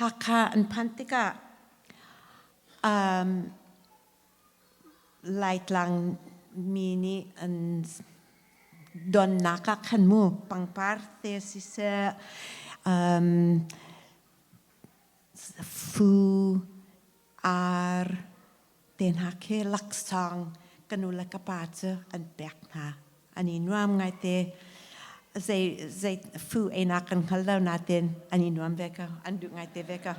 Hakha an phanh tikah Laitlang mi nih an donnak ah khan mu pangpar te siseh, fu, ar te hna khi laksawng ka nu le ka pa cu an pek hna. An i nuam ngaite. Zei zei fu einak kan hngal lo nain an i nuam ve ko. An duh ngaite ve ko.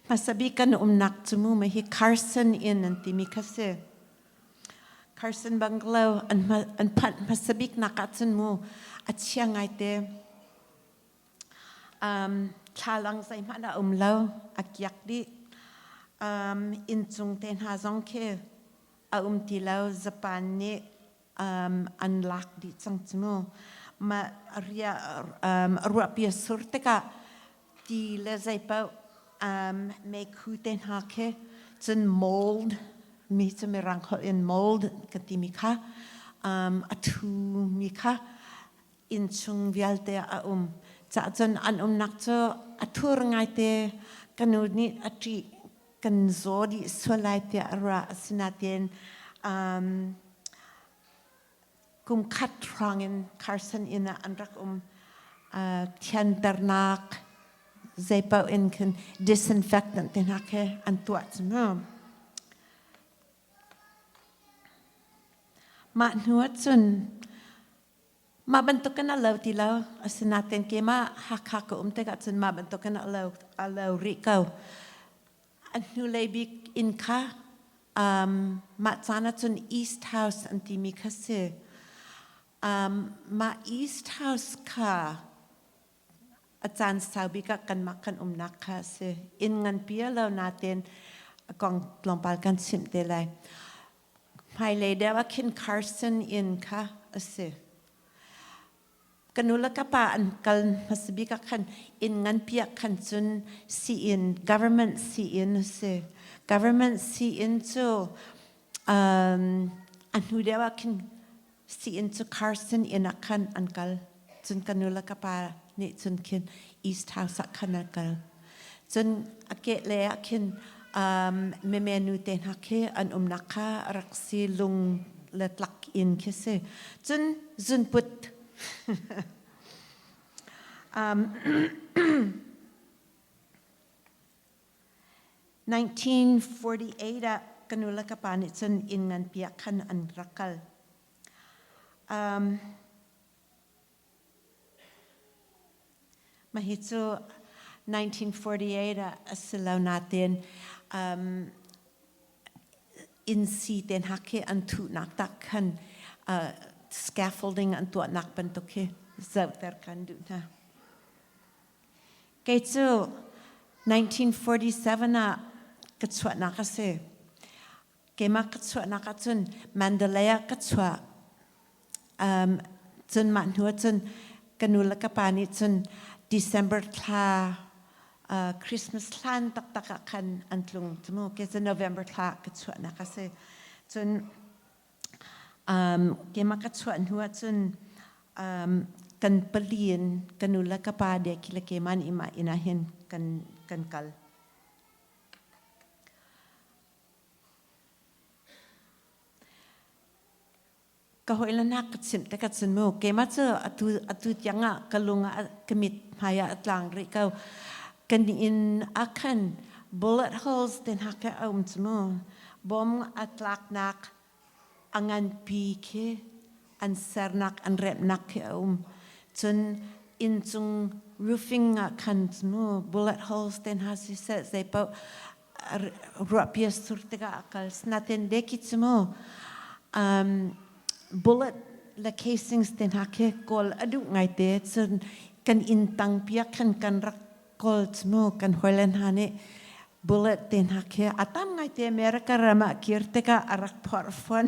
Hmasa bik kan umnak cu mu hi Carson Inn an timi kha si. Carson Bungalow an phanh hmasa bik nak ahcun mu a chia ngaite. Thlalang zeihmanh a um lo, a kiak dih. Inncung te hna zong khi a um ti lo. Japan nih an lak dih cang cu mu. Mah ruahpi a sur tikah ti le zeipaoh meikhu te hna khi cun mold mi cu mirang holh in mold kan timi kha a thu mi kha innchung vialte a um. Cah cun an umnak cu a thur ngaite. Ka nu nih a ṭih kan zaw dih sual lai tiah a ruah. Asinain kum khat hrawng in Carson inn ah an rak um. Thianternak zeipaoh in khin disinfectant te hna khi an tuah cu mu. Mah hnu ahcun mah bantukin a lo ti lo. Asinain keimah Hakha ka um tikah cun mah bantukin a lo, a lo rih ko. A hnulei bik inn kha mah caan ahcun East House an timi kha si. Mah East House kha a caan sau bik ah kanmah kan umnak kha a si. Inn nganpi a lo nain a kong tlawmpal kan chimh te lai. Hmailei deuh ah khin Carson inn kha a si. Ka nu le ka pa an kal hmasa bik ah khan inn nganpi ah khan cun sii-inn, government sii-inn a si. Government sii-inn cu a hnu deuh ah khin sii-inn cu Carson inn ah khan an kal. Cun ka nu le ka pa nih cun khin East House ah khan an kal. Cun a kehlei ah khin meme nu te hna khi an umnak kha rak si lung le tlak in khi si. Cun zunput 1948 ah ka nu le ka pa nih cun inn nganpi ah khan an rak kal. Mah hi cu 1948 ah a si lo nain inn si te hna khi an thuhnak tak khan scaffolding an tuahnak bantuk khi zohter kan duh hna. Kei cu 1947 ah ka chuahnak a si. Keimah ka chuahnak ahcun Mandalay ah ka chuah. Cun mah hnu ahcun ka nu le ka pa nih cun December thla Christmas hlan taktak ah khan an tlung. Cu ke cu November thla ka chuahnak a si. Cun keimah ka chuah hnu ahcun kan pali in ka nu le ka pa dek le keimah nih mah inn ah hin kan kan kal. Ka hawile hna ka chimh tikah cun mu keimah cu atu atu tiang ah ka lung ah ka mit hmai ah a tlang rih ko. Kan inn ah khan bullet holes te hna khi a um cu mu. Bom a tlaknak a nganpi khi an sernak an remhnak khi a um. Cun inncung roofing ah khan mu bullet holes te hna siseh zeipaoh ruahpi a sur tikah a kal. Natin deki cu mu bullet le casings te hna khi kawl a duh ngaite. Cun kan inn tang piak khan kan rak kawl cu mu kan hawile hna nih bullet te hna khi a tam ngaite America ram ah kir tikah a rak phorh fawn.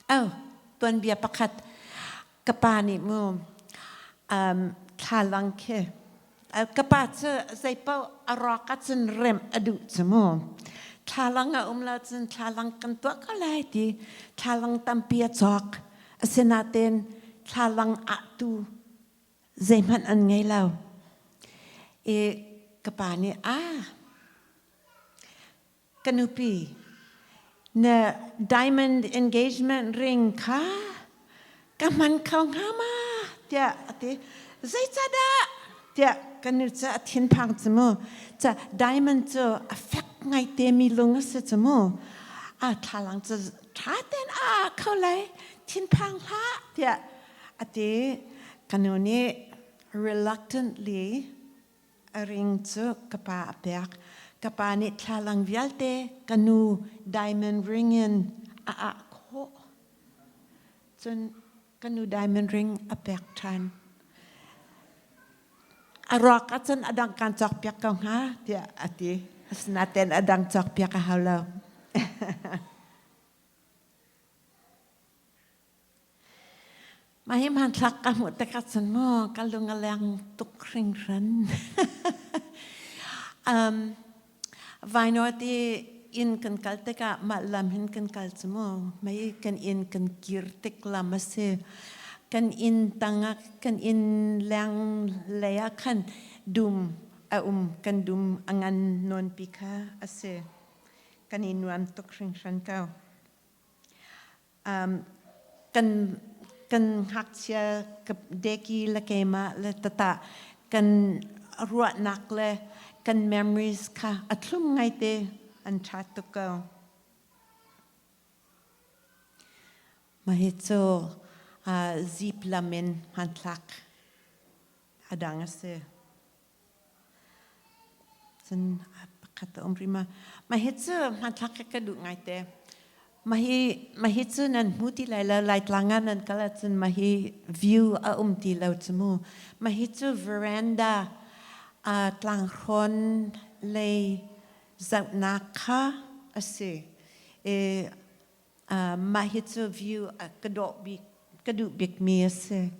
Oh, tuanbia pakhat ka pa nih mu thlalang khi ka pa cu zeipaoh a rawk ahcun remh a duh cu mu. Thlalang a um lo cun thlalang kan tuah ko lai ti thlalang tampi a cawk. Asinain thlalang ah tu zeihmanh an ngei lo. I ka pa nih ah Ka nupi, na diamond engagement ring kha ka hman kho hnga ma? tiah a ti. Zeicahdah? tiah ka nu cu a thinphang cu mu. Ca diamond cu a fek ngaite mi lung a si cu mu. A thlalang cu ṭha tein a kho lai, thinphang hlah tiah a ti. Ka nu nih reluctantly A ring cu ka pa a pek. Ka pa nih thlalang vialte ka nu diamond ring in a ah khawh. Cun ka nu diamond ring a pek ṭhan. A ruak ahcun a dang kaan cawkpiak ko hnga tiah a ti. Asinain a dang cawkpiak a hau lo. Mah hi hmanthlak ka hmuh tikah cun maw ka lung a leng tuk hringhran. um, Vainaw ti inn kan kal tikah mah lam hin kan kal cu mu. Mei kan inn kan kir tik lam a si. Kan inn tangah kan inn leng lei ah khan dum a um kan dum a ngan nawnpi kha a si. Kan i nuam tuk hringhran ko. Um, kan kan ngakchia ka deki le keimah le tata kan ruahnak le kan memories kha a thlum ngaite an ṭha tuk ko. Mah hi cu uh, zip lam in hmanthlak a dang a si. Cun pakhat a um rih ma. Mah hi cu hmanthlak ka ka duh ngaite. Mah hi mah hi cu nan hmu ti lai lo Laitlang ah nan kal ahcun mah hi view a um ti lo cu mu. Mah hi cu veranda uh, tlanghrawn lei zohnak kha a si. I, uh, mah hi cu view ka dawh bik ka duh bikmi a si.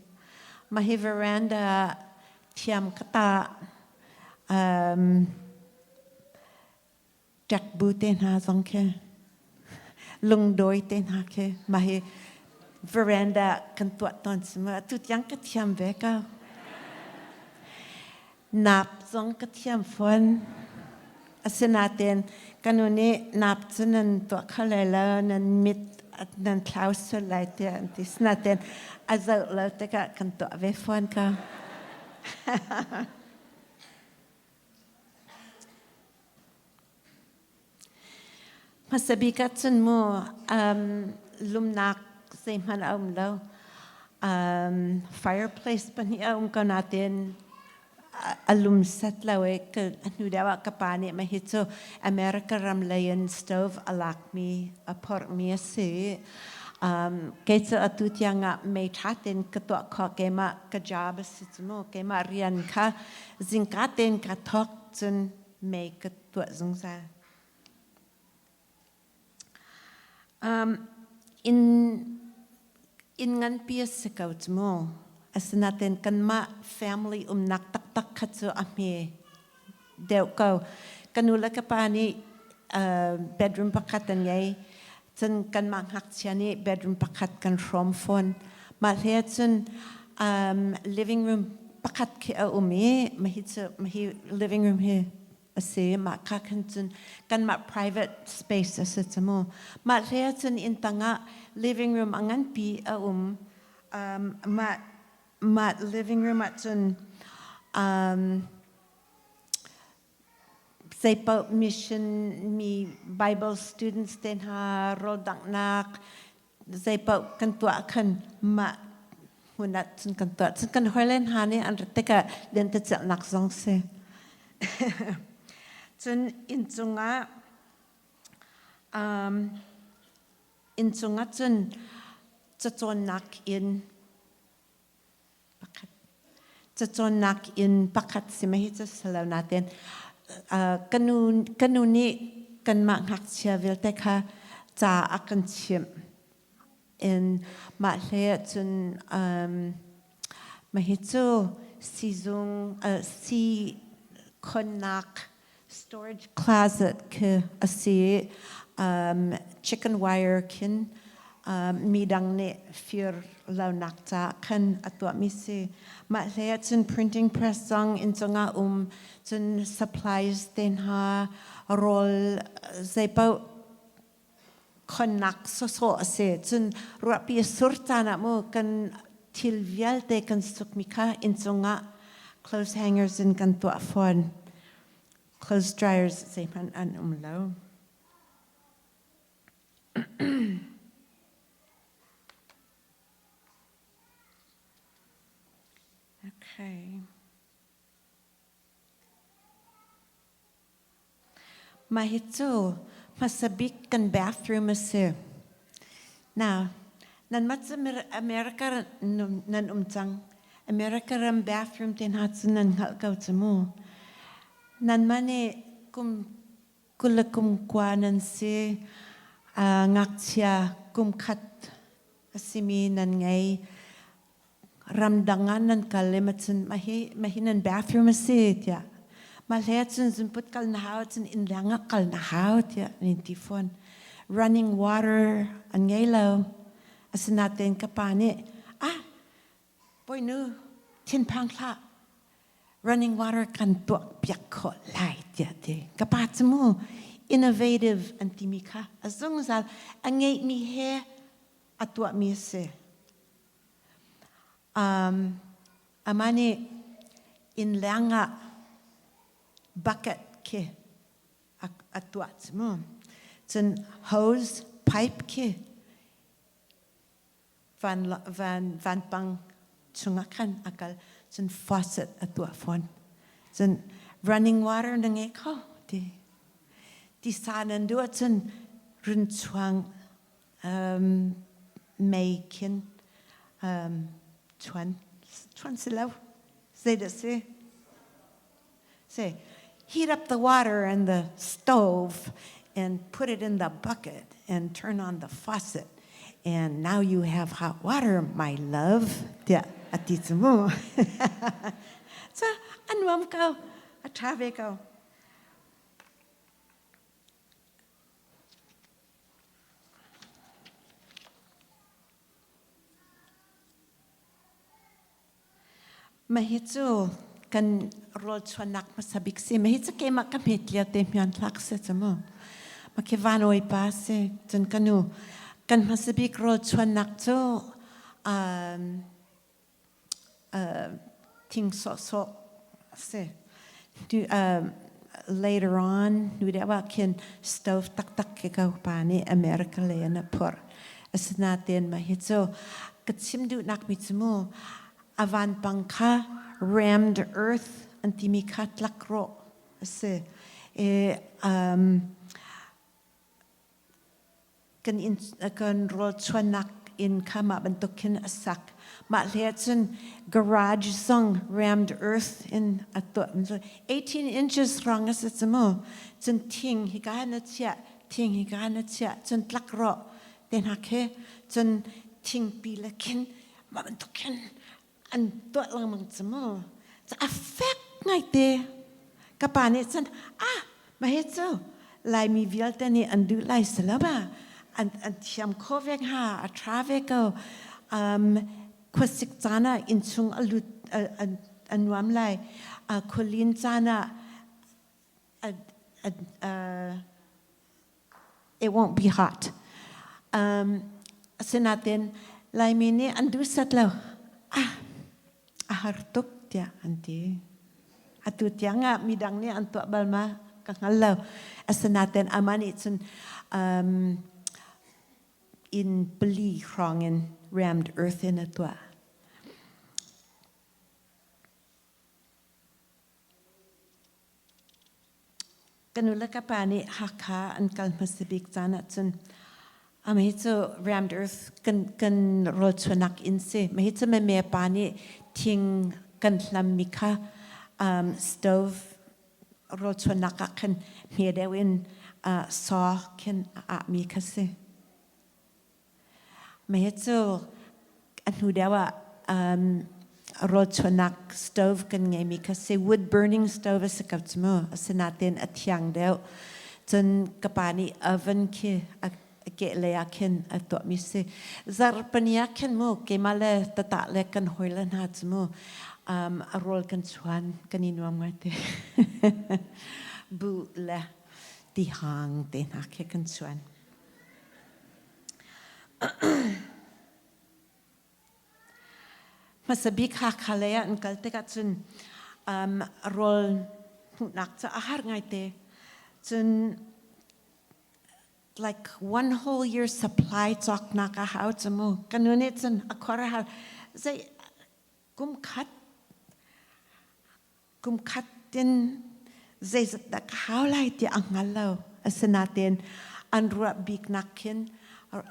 Mah hi veranda thiam ka tah um, ṭek bu te hna zong khi lungdawi te hna khi mah hi veranda kan tuah tawn si ma atu tiang ka thiam ve ko. Nap zong ka thiam fawn. Asinain ka nu nih nap cu nan tuah kho lai lo, nan mit nan thlau sual lai tiah an ti. Asinain a zoh lo tikah kan tuah ve fawn ko. Hmasa bik ahcun mu um, lumnak zeihmanh a um lo. Um, fireplace pahnih a um ko nain a lum set lo i ka hnu deuh ah ka pa nih mah hi cu America ram lei in stove a lakmi a phorhmi a si. Um, kei cu atu tiang ah mei ṭha tein ka tuah khawh keimah ka job a si cu mu keimah rian kha zingka tein ka thawk cun mei ka tuah zungzal. Um, inn, inn nganpi a si ko cu mu. Asinain kanmah family umnak taktak kha cu a hme deuh ko. Ka nu le ka pa nih uh, bedroom pakhat an ngei. Cun kanmah ngakchia nih bedroom pakhat kan hrawm fawn. Mah hle cun um, living room pakhat khi a um i mahi cu mahi living room hi a si mah kha khan cun kanmah private space a si cu mu mah hle cun inn tangah living room a nganpi a um um, mah mah living room ah cun um, zeipaoh mission mi Bible students te hna rawldanghnak zeipaoh kan tuah khan mah hmun ah cun kan tuah cun kan hawile hna nih an rat tikah lentecelhnak zong si cun inncung ah um, inncung ah cun cacawnnak inn pakhat cacawnnak inn pakhat si ma hi cu silo nain ka nu ka nu nih kanmah ngakchia vialte kha ca a kan chimh in mah hlei ahcun um, mah hi cu sizung uh, si khonnak. Storage closet khi a si. Chicken wire khin midang nih fir lonak ca khan a tuahmi si. Mah hlei ah cun printing press zong inn cungah um cun supplies te hna rawl zeipaoh khonnak sawsawh a si. Cun ruahpi a sur caan ah mu kan thil vialte kan sukmi kha inn cungah clothes hangers in kan tuah fawn. Clothes dryers zeihmanh an um lo. Okay. Mah hi cu hmasa bik kan bathroom a si. Now, nanmah cu America nan um cang. America ram bathroom te hna cu nan hngalh ko cu mu. Nanmah nih kum 20 le kum kua nan si. Ngakchia kum khat a simi nan ngei. Ramdang ah nan kal i macun mahi mahi nan bathroom a si tiah mah hlei ahcun zunput kal na hau ahcun inn leng ah kal na hau tiah an in ti fawn. Running water an ngei lo. Asinain ka pa nih ah bawinu thinphang hlah running water kan tuah piak khawh lai tiah ti. Ka pa cu mu innovative an timi kha a zungzal a ngeihmi he a tuahmi a si. Amah nih innleng ah bucket khi a tuah cu mu. Cun hose pipe khi van van vanpang chungah khan a kal. Cun faucet a tuah fawn. Cun running water na ngei kho ti. Tisa nan duh ahcun run chuang mei khin chuan chuan si lo zeidah si say heat up the water and the stove and put it in the bucket and turn on the faucet and now you have hot water my love tiah a ti cu mu ca a nuam ko a ṭha ve ko Mah hi cu kan rawlchuannak hmasa bik si. Mah hi cu keimah ka hmet lio te hmanthlak si cu mu. Mah khi Van pa si. Cun ka nu. Kan hmasa bik rawlchuannak cu um, thing sawhsawh a si. Later on, nu deuh ah khin stove taktak khi ka pa nih America lei in a phorh. Asinain mah hi cu ka chim duhnak mi cu mu a vanpang kha rammed earth an timi kha tlakrawh a si. E, um, kan inn kan rawlchuannak inn kha mah bantuk khin a sak. Mah hlei ahcun garage zong rammed earth in a tuah. 18 inches rang a si cu mu. Cun thing hika na chiah, thing hika na chiah, cun tlak rawh te hna khi cun thingpi le khin mah bantuk khin an tuah lengmang cu mu. A fek ngaite. Ka pa nih cun ah mah hi cu Laimi vialte nih an duh lai si lo ma an an thiam kho ve hnga a ṭha ve ko. Um, khuasik caan ah innchung a lut a nuam lai. Khualin caan ah it won't be hot. Um, asinain Laimi nih an duh set lo. Ah, a har tuk tiah an ti. Atu tiang ah midang nih an tuah bal ma ka hngal lo. Asinain amah nih cun um, in pali hrawng in rammed earth in a tuah. Ka nu le ka pa nih Hakha an kal hmasa bik caan ahcun amah hi cu rammed earth kan kan rawlchuanak inn si. Mah hi cu meme pa nih thing kan hlammi kha um, stove rawlchuannak ah khan hme deuh in uh, saw khin a ahmi kha si. Mah hi cu a hnu deuh ah um, Rawlchuannak stove kan ngeimi kha si wood burning stove a si ko cu mu. Asinain a thiang deuh. Cun ka pa nih oven khi a kehlei ah khin a tuahmi si. Zarhpini ah khin mu keimah le tata le kan hawile hna cu mu a rawl kan chuan kan i nuam ngai te. Buh le tihang te hna khi kan chuan. Hmasa bik Hakha lei ah an kal tikah cun rawl hmuhnak cu a har ngaite. Cun like one whole year supply cawknak a hau cu mu. Ka nu nih cun a khuar a har. Zei kum khat kum khat in zeizat dah ka hau lai ti a hngal lo. Asinain an ruah biknak khin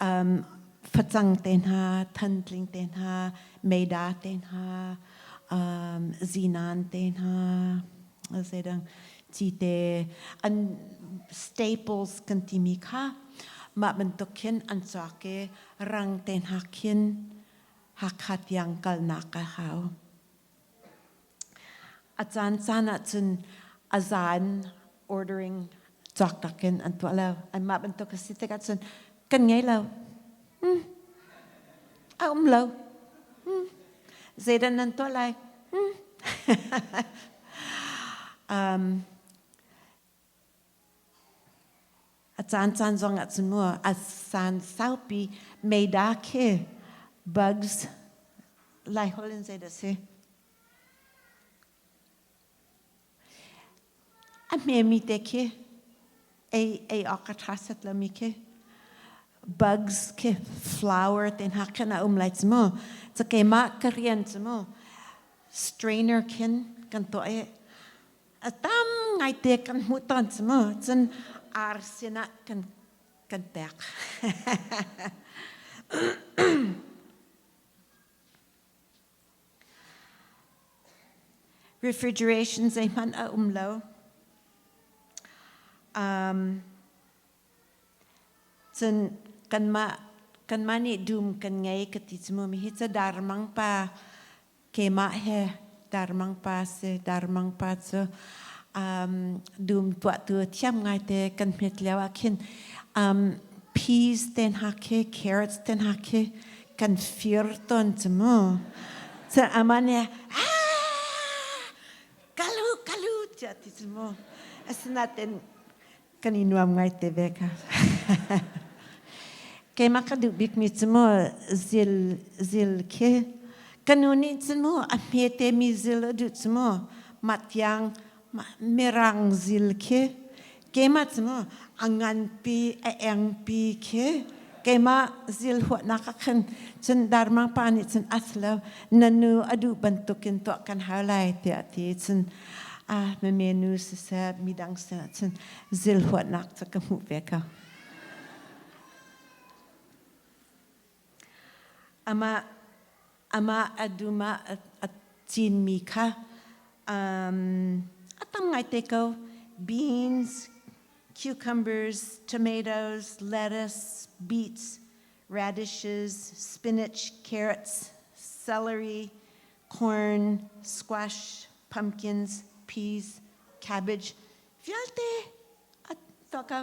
um, facang te hna, thantling te hna, meida te hna, um, zinan te hna, zeidang cite, an staples kan timi kha mah bantuk khin an cawk i rang te hna khin Hakha tiang kalnak a hau. A caancaan ahcun a zaan ordering cawknak in an tuah lo. Anmah bantuk a si tikah cun kan ngei lo. Hmm. A um lo. Hmm. Zeidah nan tuah lai? Hmm. um, A caancaan zong ah cun mu a san saupi meida khi bugs Laiholh in zeidah si? A hmemi te khi ei ei awk a ṭha set lomi khi bugs khi flower te hna khin a um lai cu mu. Ca keimah ka rian cu mu strainer khin kan tuah i a tam ngaite kan hmuh tawn cu mu cun ar sinah kan kan pek refrigeration zeihmanh a um lo um, Cun kanmah kanmah nih dum kan ngei ka ti cu mu mi hi ca Darmang pa keimah he Darmang pa si Darmang pa cu um, dum tuahtu thiam ngaite kan hmet lio ah khin um, peas te hna khi carrots te hna khi kan fir tawn cu mu cun amah nih ah kalu kalu tiah ti cu mu asinain kan i nuam ngai te ve ka. Keimah ka duh bikmi cu mu zil zil khi ka nu nih cun mu a hmete mi zil a duh cu mu mah tiang mirang zil khi keimah cu mu a nganpi a engpi khi keimah zil huahnak ah khan cun darmang pa nih cun as lo na nu a duh bantukin tuah kan hau lai tiah ti cun ah menu siseh midang sinah cun zilhuatnak cu ka hmuh ve ko. Amah amah a dum ah a cinmi kha um, a tam ngaite ko. Beans, cucumbers, tomatoes, lettuce, beets, radishes, spinach, carrots, celery, corn, squash, pumpkins, peas, cabbage vialte a tuah ko.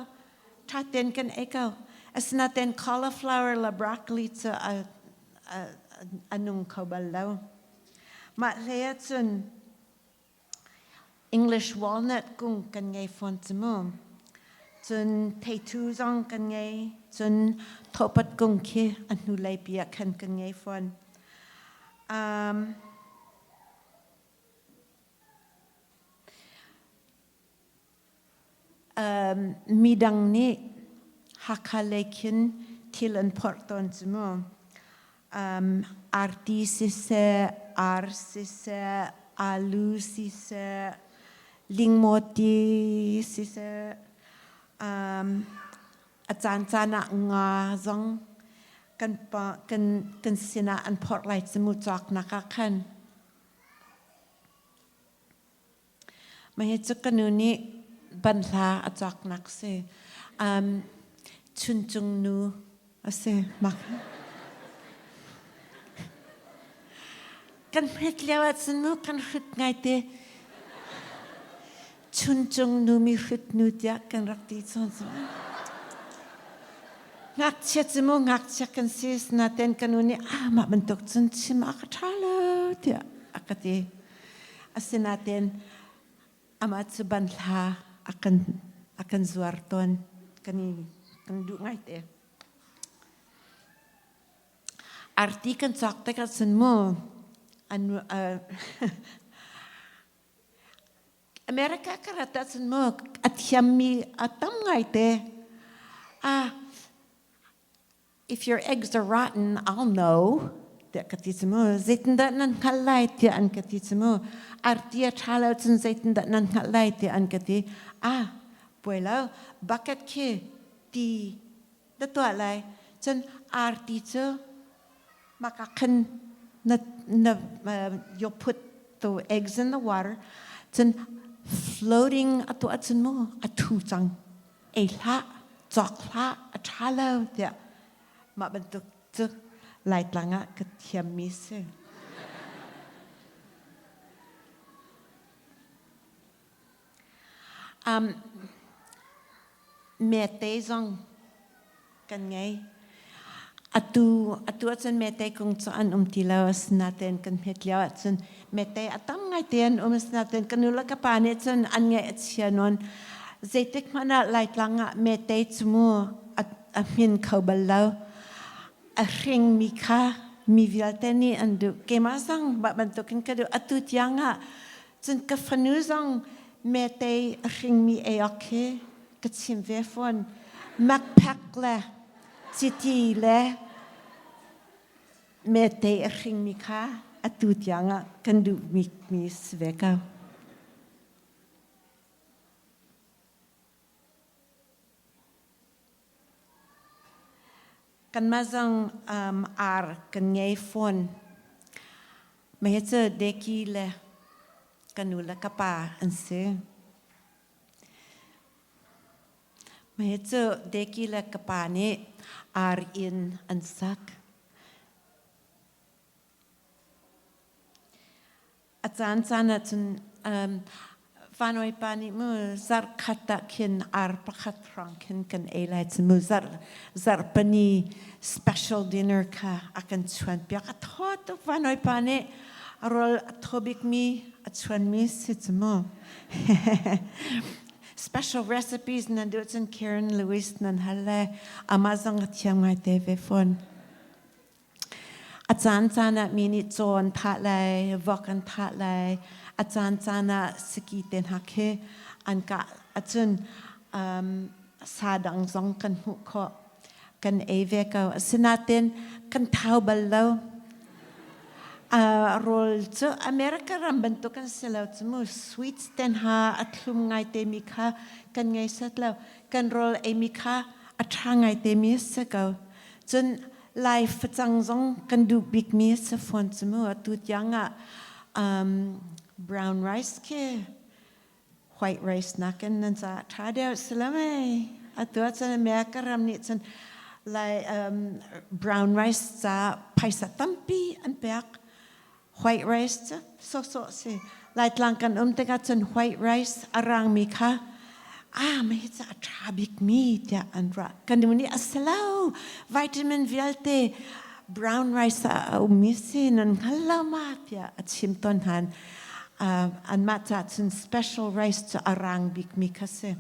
Ṭha tein kan ei ko. Asinain cauliflower le broccoli cu a, a, a nung kho bal lo. Mah hlei ah cun English walnut kung kan ngei fawn cu mu. Cun theithu zong kan ngei. Cun thawhpat kung khi a hnulei pi ah khan kan ngei fawn. Um, um, midang nih Hakha lei khin thil an phorh tawn cu mu. Um, arti siseh, ar siseh, alu siseh, lingmawti siseh, um, a caancaan ah nga zong kan pa kan kan sinah an phorh lai cu mu cawknak ah khan. Mah hi cu ka nu nih banhla a cawknak si. Um, chuncung nu a si. Mak. Kan hmet lio ahcun mu kan hrut ngaite. Chuncung nu mi hrut nu tiah kan rak ti cawn cu. Ngakchia cu mu ngakchia kan si naten kan nu nih ah mah bantuk cun chim a ka ṭha lo tiah a ka ti. Asinain amah cu banhla a kan a kan zuar tawn kan i kan duh ngaite. Arti kan cawk tikah cun mu an America ka rat ahcun mu a thiammi a tam ngaite. Ah if your eggs are rotten, I'll know tiah ka ti cu mu. Zeitindah nan hngalh lai tiah an ka ti cu mu. Arti a ṭha lo cun zeitindah nan hngalh lai tiah an ka ti. Ah, puai lo, bucket khi ti na tuah lai. Cun arti cu maka khan na na you put the eggs in the water. Cun floating a tuah cun mu a thu cang. Ei hlah, cawk hlah, a ṭha lo tiah mah bantuk cu Laitlang ah ka thiammi si. Um, mete zong kan ngei. Atu atu ahcun mete kung cu an um ti lo asinain kan hmet lio ahcun mete a tam ngaite an um asinain ka nu le ka pa nih cun an ngaih a chia nawn. Zeitik hmanh ah Laitlang ah mete cu mu a, a hmin kho bal lo. A hringmi kha mi vialte nih an duh. Keimah zong mah bantukin ka duh. Atu tiang ah cun ka fanu zong mete a hringmi ei awk khi ka chim ve fawn. Makphek le chiti le mete a hringmi kha atu tiang ah kan duhmi mi si ve ko. Kanmah zong um, ar kan ngei fawn. Mah hi cu Deki le ka nu le ka pa an si. Mah hi cu Deki le ka pa nih ar inn an sak. A caancaan ahcun um, Vanoi pa nih mu zarh khat ah khin ar pakhat hrawng khin kan ei lai cu mu zarh zarhpani special dinner kha a kan chuan piak a thaw tuk Vanoi pa nih a rawl a thaw bikmi a chuanmi si cu mu special recipes nan duh cun Karen Lewis nan hal le amah zong a thiam ngai te ve fawn. A caancaan ah mi nih caw an thah lai, vok an thah lai. A caancaan ah saki te hna khi an kah ahcun um, sa dang zong kan hmuh khawh. Kan ei ve ko. Asinain kan thau bal lo. Uh, rawl cu America ram bantuk kan si lo cu mu sweets te hna a thlum ngai te mi kha kan ngei set lo. Kan rawl ei mi kha a ṭha ngai te mi a si ko. Cun Lai facang zong kan duh bikmi a si fawn cu mu. Atu tiang ah um, brown rice khi white rice nakin nan caah ṭha deuh si lo mei. Atu ahcun America ram nih cun Lai um, brown rice ca phaisa tampi an pek. White rice cu sawhsawh si. Laitlang kan um tikah cun white rice a rangmi kha ah mah hi cu a ṭha bikmi tiah an ruah. Kan nu nih a si lo. Vitamin vialte brown rice ah a ummi si nan hngal lo ma tiah a chim tawn han. Uh, anmah caah cun special rice cu a rang bikmi kha si.